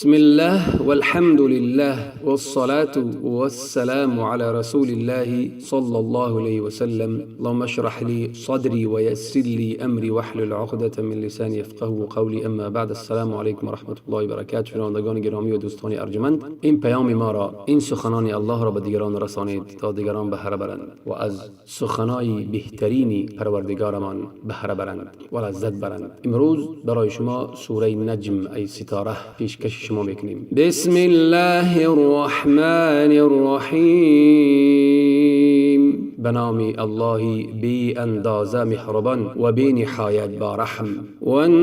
بسم الله والحمد لله والصلاة والسلام على رسول الله صلى الله عليه وسلم. اللهم اشرح لي صدري ويسر لي أمري واحلل عقدة من لساني يفقهوا قولي. اما بعد، السلام علیکم و رحمت الله و برکاته. شنوندگان گرامی و دوستان ارجمند، این پیام ما را، این سخنان الله را به دیگران رسانید تا دیگران بهره برند و از سخنای بهترین پروردگارمان بهره برند و لذت برند. امروز برای شما سوره نجم، ای ستاره، پیشکش شما میکنیم. بسم الله الرحمن الرحیم. به نام الله بی اندازه مهربان و بی نهایت با رحم. والنجم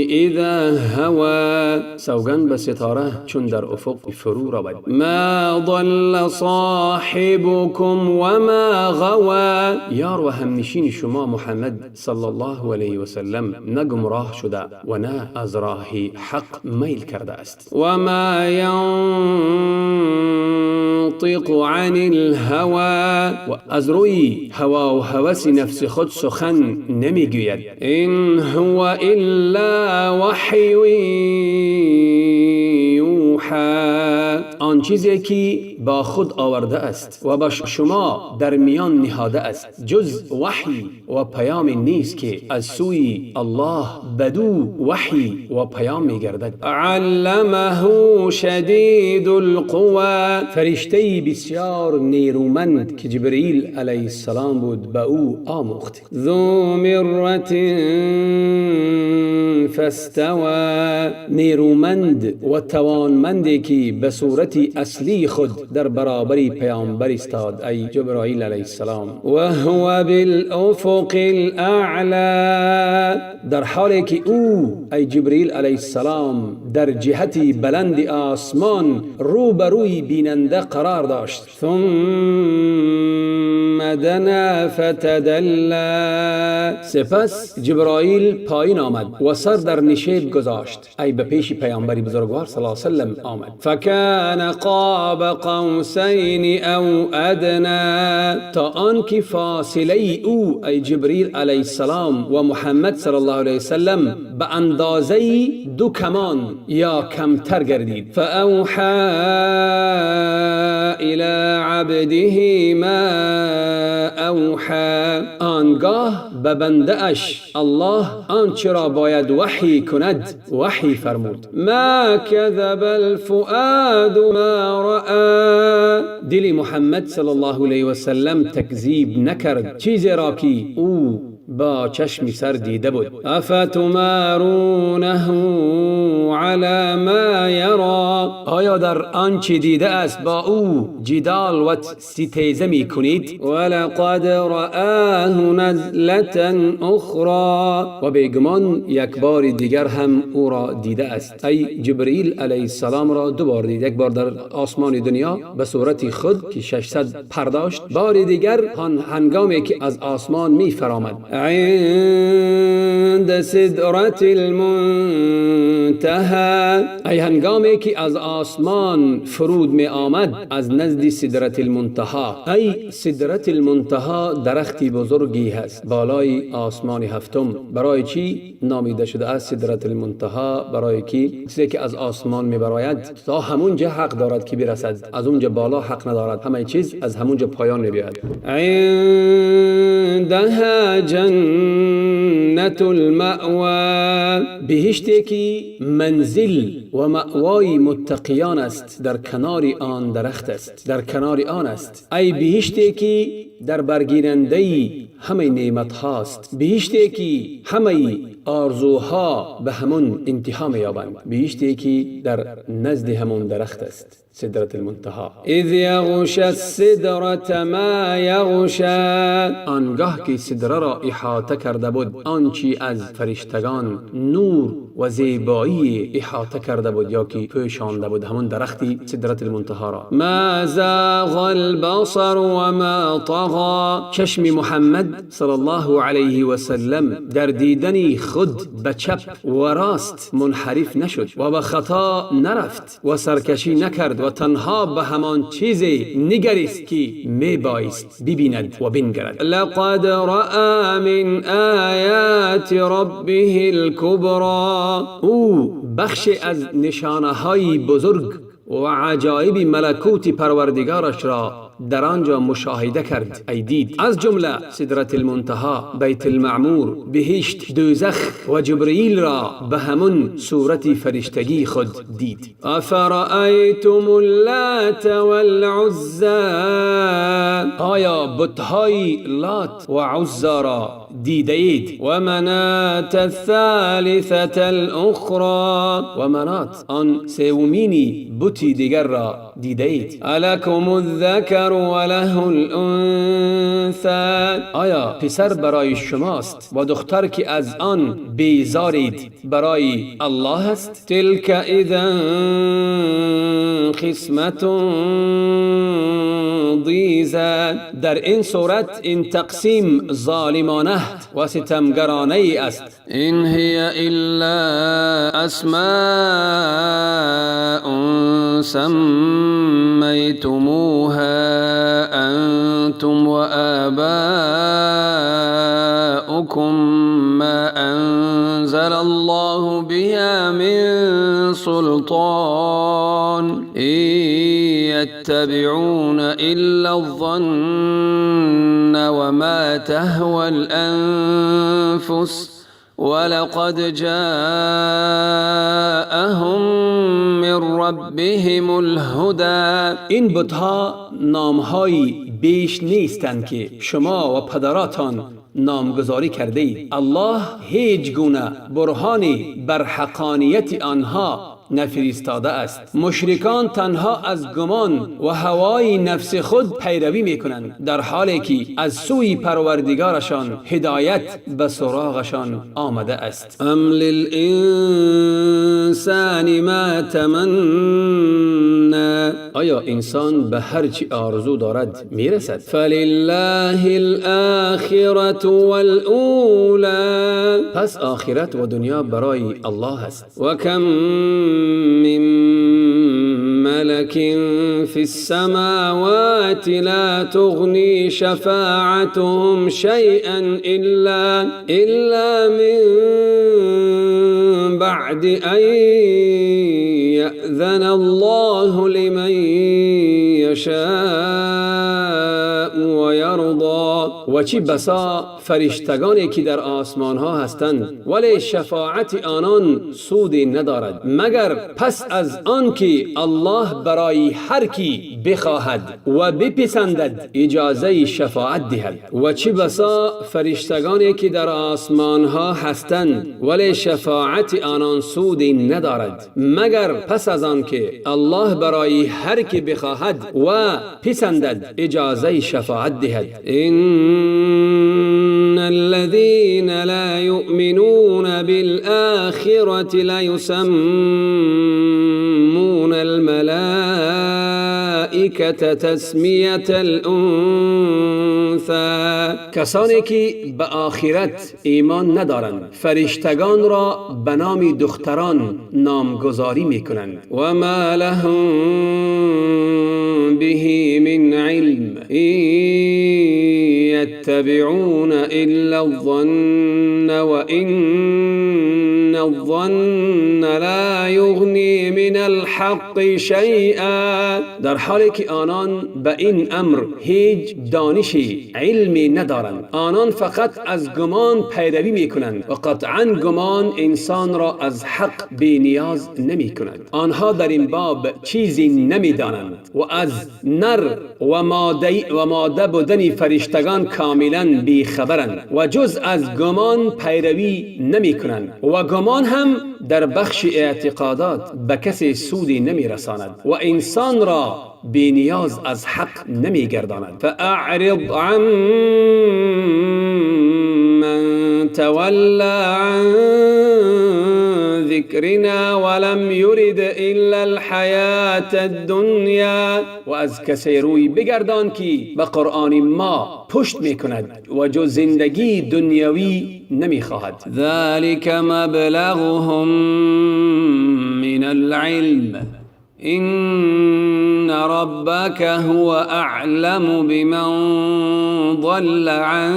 اذا هوى. سوگند به ستاره چون در افق فرو رود. ما ضل صاحبكم وما غوى. یار و همنشین شما محمد صلی الله علیه و سلم نه گمراه شده و نه از راه حق میل کرده است. و ما ینطق عن الهوى. و از روی هوا و هوس نفس خود سخن نمیگوید. ان هو الا وحی یوحى. آن چیزی که با خود آورده است و با شما در میان نهاده است جز وحی و پیام نیست که از سوی الله بدو وحی و پیام میگردد. علمه شدید القوى. فرشته بسیار نیرومند که جبرئیل علیه السلام بود به او آموخت. ذو مرة فاستوى. نیرومند و توانمندی که به صورت اصلی خود در برابر پیامبر ایستاد، ای جبرائیل علیه السلام. و هو بالافق الاعلى. در حالی که او، ای جبرئیل علیه السلام، در جهت بلند آسمان روبروی بیننده قرار داشت. ثم دنا فتدلى. سپس جبرائیل پایین آمد و سر در نشیب گذاشت، ای به پیش پیامبر بزرگوار صلی الله علیه وسلم آمد. فکان قاب قوسین او ادنى. تا آنکه فاصله او، ای جبرئیل علیه السلام، و محمد صلی الله علیه وسلم به اندازه دو کمان یا کمتر گردید. فاوحى الى عبده ما اوحى. آنگاه به بنده اش الله آنچه را باید وحی کند وحی فرمود. ما کذب الفؤاد ما رأى. دل محمد صلی الله علیه و سلم تکذیب نکرد چیزی را که او با چشم سر دیده بود. افتمارونه علی ما یرا. آیا در آنچه دیده است با او جدال و ستیزه می کنید؟ ولقد رآه نزلة اخرى. و بیگمان یک بار دیگر هم او را دیده است. ای جبرئیل علیه السلام را دو بار دید، یک بار در آسمان دنیا به صورت خود که 600 پر داشت، بار دیگر هنگامی که از آسمان می فرامد. عند سدرة المنتهى. ای هنگامی که از آسمان فرود می آمد از نزد سدرة المنتهى. ای سدرة المنتهى درختی بزرگی هست بالای آسمان هفتم. برای چی نامیده شده است سدرة المنتهى؟ برای کی چیزی که از آسمان می براید تا همونجا حق دارد که برسد، از اونجا بالا حق ندارد، همه چیز از همونجا پایان می بیاید. عندها جنة المأوى. بهشتی که منزل و مأوای متقیان است در کنار آن درخت است، در کنار آن است. ای بهشتی که در برگیرنده همه نعمت هاست، بهشتی که همه آرزوها به همون انتها می‌یابند، بهشتی که در نزد همون درخت است، سدرة المنتهى. اذ یغشى السدرة ما یغشى. آنگاه که سدره را احاطه کرده بود آنچه از فرشتگان نور و زیبایی احاطه کرده بود یا که پوشانده بود همون درختی سدرة المنتهى را. ما زاغ البصر و ما طغى. طغی. چشم محمد صلی الله علیه و سلم در دیدن خود به چپ و راست منحرف نشد و به خطا نرفت و سرکشی نکرد و تنها به همان چیزی نگریست که می بایست ببیند و بنگرد. لقد رأى من آیات ربه الكبرى. او بخش از نشانه های بزرگ و عجایب ملکوت پروردگارش را در آنجا مشاهده کرد، ای دید، از جمله سدرة المنتها، بیت المعمور، بهشت، دوزخ و جبرئیل را به همون صورت فرشتگی خود دید. افرأیتم اللات والعزی. آیا بتهای لات و عزی را دیده اید؟ و منات الثالثة الاخرى. و منات آن سومینی بتی دیگر را دیده اید؟ الکم الذکر وله الانثى. آیا پسر برای شماست و دختر که از آن بیزارید برای الله است؟ تلک اذا قسمة ضیزى. در این صورت این تقسیم ظالمانه و ستمگرانه است. این هی الا اسماء سمیتموها انتم وآباؤكم ما انزل الله بها من سلطان إن يتبعون إلا الظن وما تهوى الأنفس ولقد جاءهم من ربهم الهدى. این بتها نامهایی بیش نیستند که شما و پدراتان نامگذاری کرده اید. الله هیچ گونه برهانی بر حقانیت آنها نفرستاده است. مشرکان تنها از گمان و هوای نفس خود پیروی میکنند، در حالی که از سوی پروردگارشان هدایت به سراغشان آمده است. ام للانسان ما تمنا. آیا انسان به هر چی آرزو دارد میرسد؟ فلله الاخرة والأولى. پس آخرت و دنیا برای الله است. و کم من ملك في السماوات لا تغني شفاعتهم شيئا إلا من بعد أن يأذن الله لمن يشاء ويرضى. و چی بسا فرشتگانی که در آسمان ها هستند، ولی شفاعت آنان سودی ندارد مگر پس از آن که الله برای هر کی بخواهد و بپسندد اجازه شفاعت دهد. و چی بسا فرشتگانی که در آسمان ها هستند، ولی شفاعت آنان سودی ندارد مگر پس از آن که الله برای هر کی بخواهد و پسندد اجازه شفاعت دهد. إن الذين لا يؤمنون بالآخرة ليسمون الملائكة تسمیة الأنثى. کسانی که به آخرت ایمان ندارند فرشتگان را به نام دختران نامگذاری میکنند. و ما لهم به من علم إن يتبعون إلا الظن وإن الظن لا يغني من الحق شيئا. در حالی که آنان به این امر هیچ دانشی علمی ندارند، آنان فقط از گمان پیروی میکنند و قطعا گمان انسان را از حق بی نیاز نمی کند. آنها در این باب چیزی نمیدانند و از نر و ماده بودن فرشتگان کاملا بی خبرند و جز از گمان پیروی نمی کنند و گمان هم در بخش اعتقادات به کسی سودی نمی رساند و انسان را بی نیاز از حق نمی گرداند. فأعرض عن من تولى عن ذكرنا ولم يرد إلا الحياة الدنيا. و از کسی روی بگردان که به قرآن ما پشت میکند و جز زندگی دنیوی نمیخواهد. ذلك مبلغهم من العلم إن ربك هو أعلم بمن ضل عن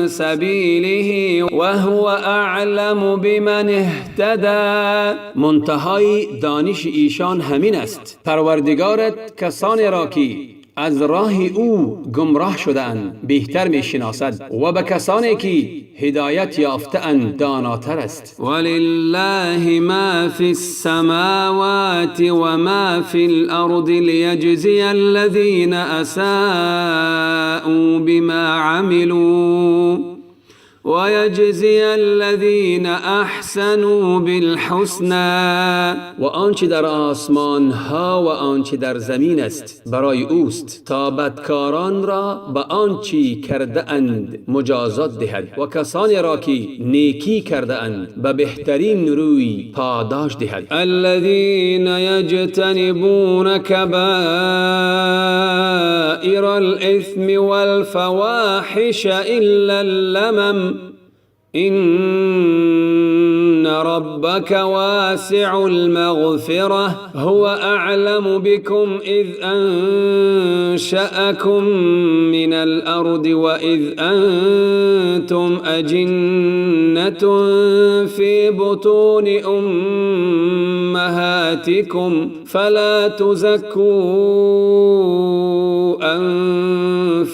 سبيله وهو أعلم بمن اهتدى. منتهای دانش ایشان همین است. پروردگارت کسانی را که از راه او گمراه شدند بهتر می شناسد و به کسانی که هدایت یافته‌اند داناتر است. ولله ما فی السماوات و ما فی الارض لیجزی الذین اساءوا بما عملوا ويجزي الذين احسنوا بالحسنى. و آنچه در آسمان ها و آنچه در زمین است برای اوست تا بدکاران را به آنچه کرده اند مجازات دهد و کسانی را که نیکی کرده اند به بهترین روی پاداش دهد. الذين يجتنبون كبائر الإثم والفواحش إلا اللمم إن ربك واسع المغفرة هو أعلم بكم إذ أنشأكم من الأرض وإذ أنتم أجنة في بطون أمهاتكم فلا تزكوا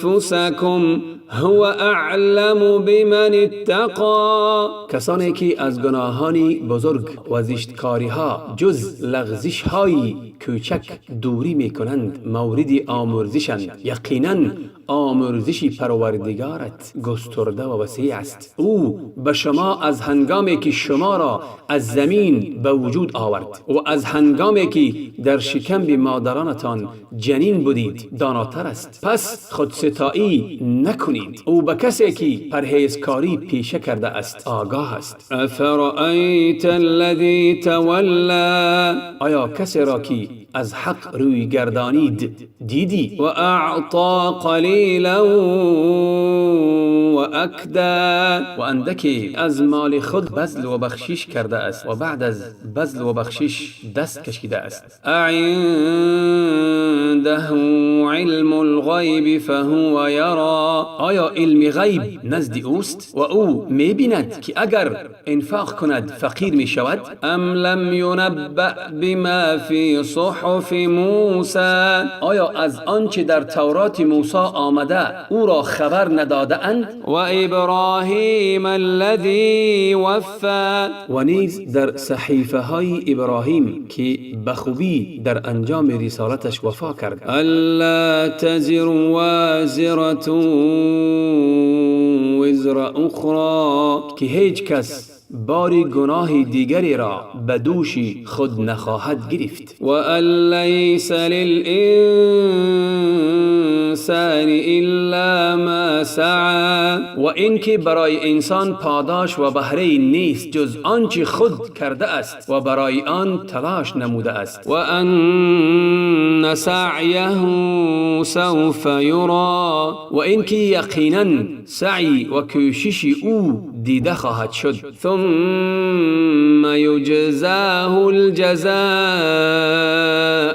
أنفسكم هو اعلم بمن اتقا. کسانی که از گناهان بزرگ و زشتکاری ها جز لغزش های کوچک دوری می کنند مورد آمرزشند. یقینا آمرزش پروردگارت گسترده و وسیع است. او به شما از هنگامی که شما را از زمین به وجود آورد و از هنگامی که در شکم مادرانتان جنین بودید داناتر است. پس خودستایی نکنید. او به کسی که پرهیزکاری پیشه کرده است آگاه است. افرأیت الذی تولی. آیا کسی را که از حق روی گردانید دیدی؟ و اعطا قلیلا و اکدا. و اندکی از مال خود بذل و بخشش کرده است و بعد از بذل و بخشش دست کشیده است. اعنده علم الغیب فهو یرا. آیا علم غیب نزد اوست و او میبیند که اگر انفاق کند فقیر میشود؟ ام لم ینبأ بما فی صحف موسی. آیا از آنچه در تورات موسی آمده او را خبر نداده اند؟ و ابراهیم الذی وفى. و نیز در صحیفه های ابراهیم که به خوبی در انجام رسالتش وفا کرد. الا تزر وازرة وزر اخرى. که هیچ کس بار گناه دیگری را به دوش خود نخواهد گرفت. و ان لیس للانسان الا ما سعی. و اینکه برای انسان پاداش و بهره نیست جز آنچه خود کرده است و برای آن تلاش نموده است. و ان سعیه سوف یرا. و اینکه یقینا سعی و کوشش او دیده خواهد شد. ثم یجزاه الجزاء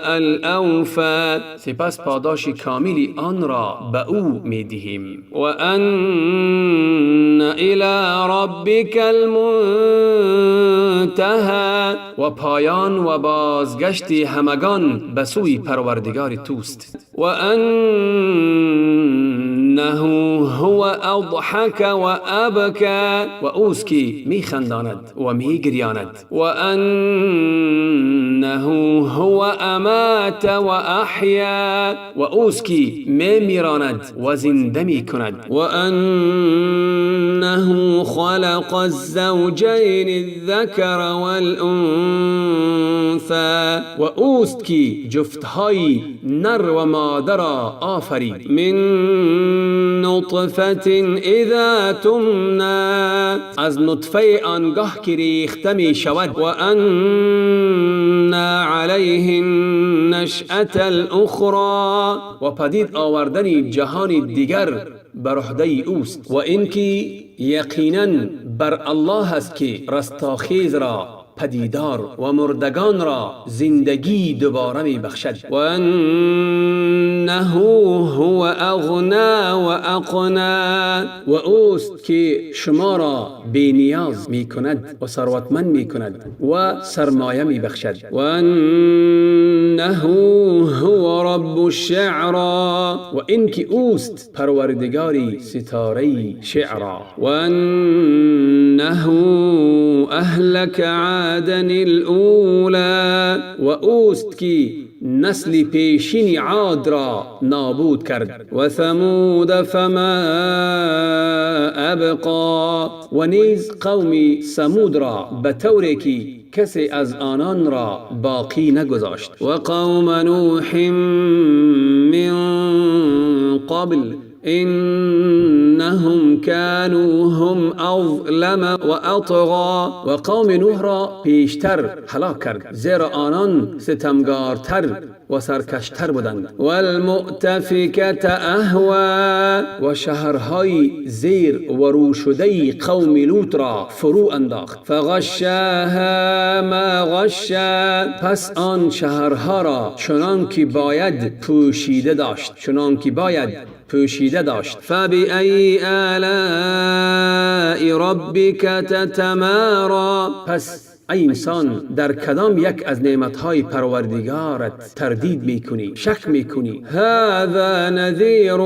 الاوفى. سپس پاداش کامل آن را به او میدهیم. و ان الی ربک المنتهى. و پایان و بازگشت همگان به سوی پروردگار توست. و انه هو اضحک و ابکی. و اوست که میخنداند و میگریاند. و انه هو امات و احیا. و اوست که میمیراند و زنده میکند. و انه خلق الزوجین الذکر والانثى. و اوست که جفتهای نر و ماده را آفرید. من نطفة اذا تمنى، از نطفه آنگاه که ریخته می شود. و انا علیه النشأة الاخرى، و پدید آوردن جهان دیگر بر عهده اوست. و اینکه یقینا بر الله است که رستاخیز را پدیدار و مردگان را زندگی دوباره می بخشد. و انه هو اغنا و اقنا، و اوست که شما را بی نیاز می کند و ثروتمند می کند و سرمایه می بخشد. و انه هو رب الشعرا، و اینکه اوست پروردگاری ستاره شعرا. و انه اهلک عادا الاولی، و اوست که نسل پیشین عاد را نابود کرد. و ثمود فما ابقا، و نیز قوم ثمود را به طوری که کسی از آنان را باقی نگذاشت. و قوم نوح من قبل انهم كانوا هم اظلم و اطغى، و قوم نوح را پیشتر هلاک کرد، زیرا آنان ستمگارتر و سرکشتر بودند. و المؤتفکة اهوى، و شهرهای زیر و رو شده قوم لوط را فرو انداخت. فغشاها ما غشا، پس آن شهرها را چنان که باید پوشیده داشت، چنان که باید پوشیده داشت. فبأی آلاء ربک تتمارا، پس ای انسان در کدام یک از نعمتهای پروردگارت تردید میکنی، شک میکنی؟ هذا نذیر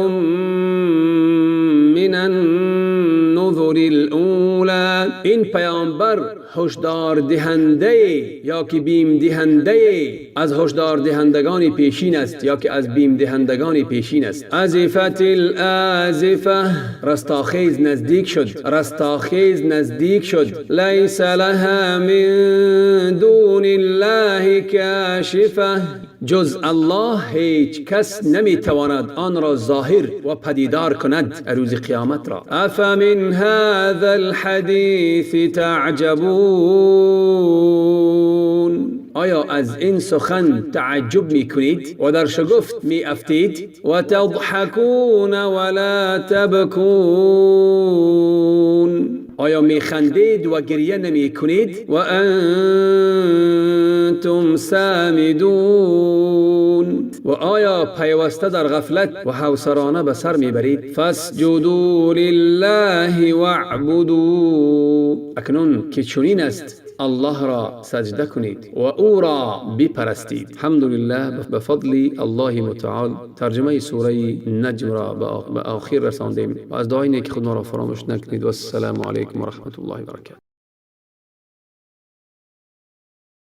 من النذر الاولی، این پیامبر هشدار دهنده یا که بیم دهنده از هشدار دهندگان پیشین است، یا که از بیم دهندگان پیشین است. ازفت الازفه، رستاخیز نزدیک شد، رستاخیز نزدیک شد. لیس لها من دون الله کاشفه، جز الله هیچ کس نمیتواند آن را ظاهر و پدیدار کند روز قیامت را. افمن هذا الحدیث تعجبون، آیا از این سخن تعجب میکنید و در شگفت میافتید؟ و تضحکون ولا تبکون، آیا میخندید و گریه نمیکنید؟ و انتم سامدون، و آیا پیوسته در غفلت و هوسرانه به سر میبرید؟ فاسجدوا لله واعبدوا، اکنون که چنین است الله را سجده کنید و او را بپرستید. الحمدلله به فضل الله متعال ترجمه سوره نجم را به آخر رساندیم و از دعای نیک خود ما را فراموش نکنید. و السلام علیکم و رحمت الله و برکاته.